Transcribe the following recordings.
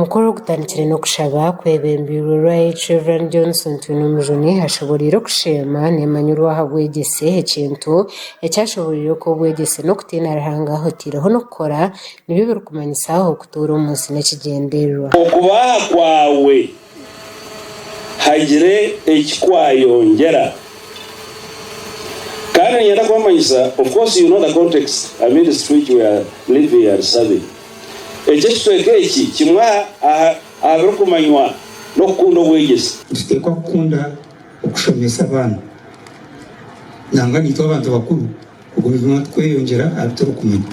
Omukoro ogutandikire n'okushaba kwebembeirwe Right Rev Johnson Twinomujuni ashoboreire okusheema nemanyirwe aha bwegyese ekintu ekyashoboreire oku obwegyese n'okutiina Ruhanga oteireho n'okukora nibyo birikumanyisa okutuura omu nsi n'ekigyendererwa. Okubaha kwawe hagire eki kwayongyera. Kandi niinyenda kubamanyisa, of course you know the context amidst which we are living and serving. Eki ekicweka eki kimwe aha birikumanywa n'okukunda obwegyese. Nituteekwa kukunda okushomesa abaana. Nangwa naitwe abantu bakuru kugumizamu tukweyongyera aha bi turikumanya.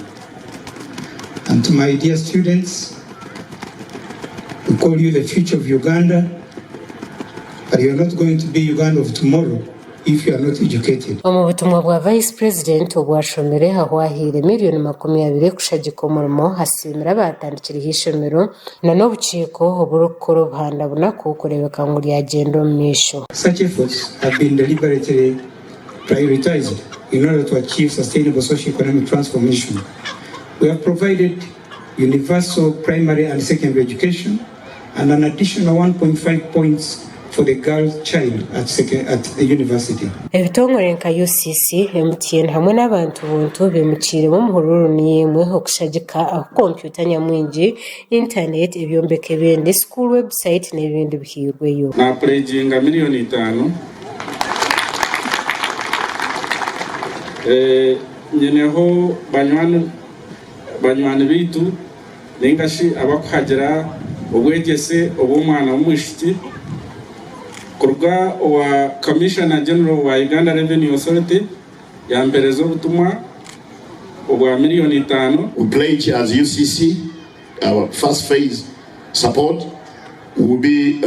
And to my dear students, we call you the future of Uganda, but you are not going to be Uganda of tomorrow if you are not educated. Omu butumwa bwa Vice President obu ashomire ahu ahaire miriyoni 20 kushagika omurimo, asiimire abaatandikireho eishomero na n'obukiiko oburikukora obuhanda bunaku kureebeka ngu ryagyenda omu maisho. Such efforts have been deliberately prioritized in order to achieve sustainable socio-economic transformation. We have provided universal primary and secondary education and an additional 1.5 points for the girl child at, at the university. Ebitongore nka UCC, MTN hamwe n'abantu buntu bimukiiremu omuhururu niyo emwe okushagika ahu kompyuta nyamwingi, intaneti, ebyombeko ebindi, school website n'ebindi bihairweyo. Naapureginga miriyoni itaano. Nyineho banywani baitu nainga shi abarikuhagira obwegyese obw'omwana w'omwishiki kuruga owa Commissioner General wa Uganda Revenue Authority yampereza obutumwa obwa miriyoni itaano. We pledge as UCC our first phase support will be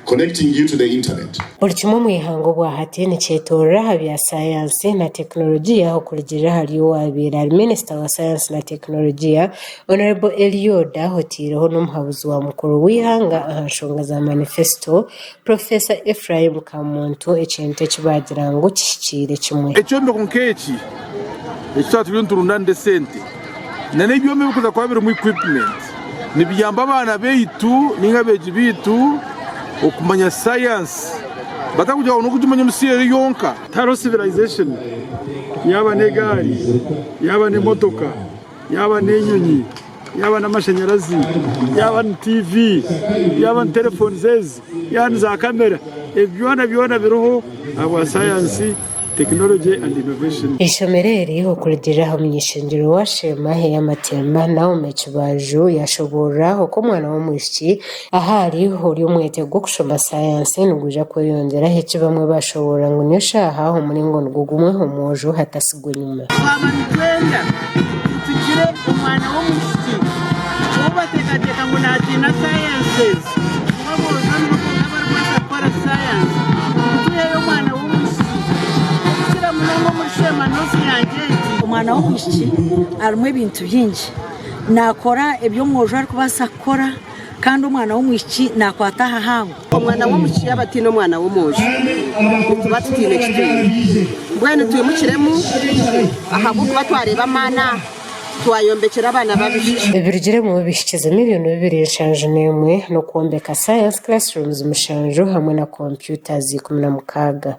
connecting you to the internet. Buri kimwe omu ihanga obwahati nikyetoorora aha bya sayansi na tekinologiya okurugiirira ahari owaabaire ari minisita wa sayansi na tekinologiya, Hon. Elly Oda oteireho n'omuhabuzi wa mukuru w'eihanga aha nshonga za manifesito, Professor Ephraim Kamuntu ekintu eki baagira ngu kihikiire kimwe. Ekyombeko nk'eki eki twaba turiyo niturundanira esente n'ebyoma ebirikuza kuba birimu equipment nibiyamba abaana baitu ninga abeegi baitu okumanya sayansi batakugira ngu n'okugimanya omu sireeri yonka. Tihariho civilization yaaba n'egaari, yaaba n'emotoka, yaaba n'enyonyi, yaaba n'amashanyarazi, yaaba ni tiivi, yaaba ni terefooni ezi, yaaba ni zaakamera, ebi byona byona biriho ahabwa sayansi, tekinologye and innovation. Eishomero eri okurugiirira aha muny'ishengyero wa Sheema ey'amatemba, Naomi Kibaju yashoboorora oku omwana w'omwishiki ahu ari ori omwete gw'okushoma sayansi nigwija kweyongyera eki bamwe bashoboorora ngu niyo shaaha omuringo nigwo gumwe omwojo atasigwa enyima. Twaba nitwenda ngu tugire omwana w'omwishiki ou bateekateeka ngu naatiina sciences, ngu aboojo nibo bonka abarikubaasa kukora science, ngu twiheyo omwana w'omwishiki okukira munonga omuri Sheema North yangye egi. Omwana w'omwishiki arimu ebintu bingi. Naakora ebi omwojo arikubaasa kukora kandi omwana w'omwishiki naakwata aha hango. Omwana w'omwishiki yaaba ataine omwana w'omwojo nituba tutaine eki twine. Mbwenu twimukiremu ahabw'okuba twareeba amaani aha twayombekyera abaana b'abaishiki. Ebirugiremu bihikize miriyoni 271 n'okwombeka science classrooms mushanju hamwe na computers 16.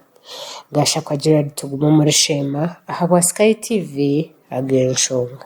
Gashakwa Gerald Tugume omuri Sheema ahabwa Sky TV ag'enshonga.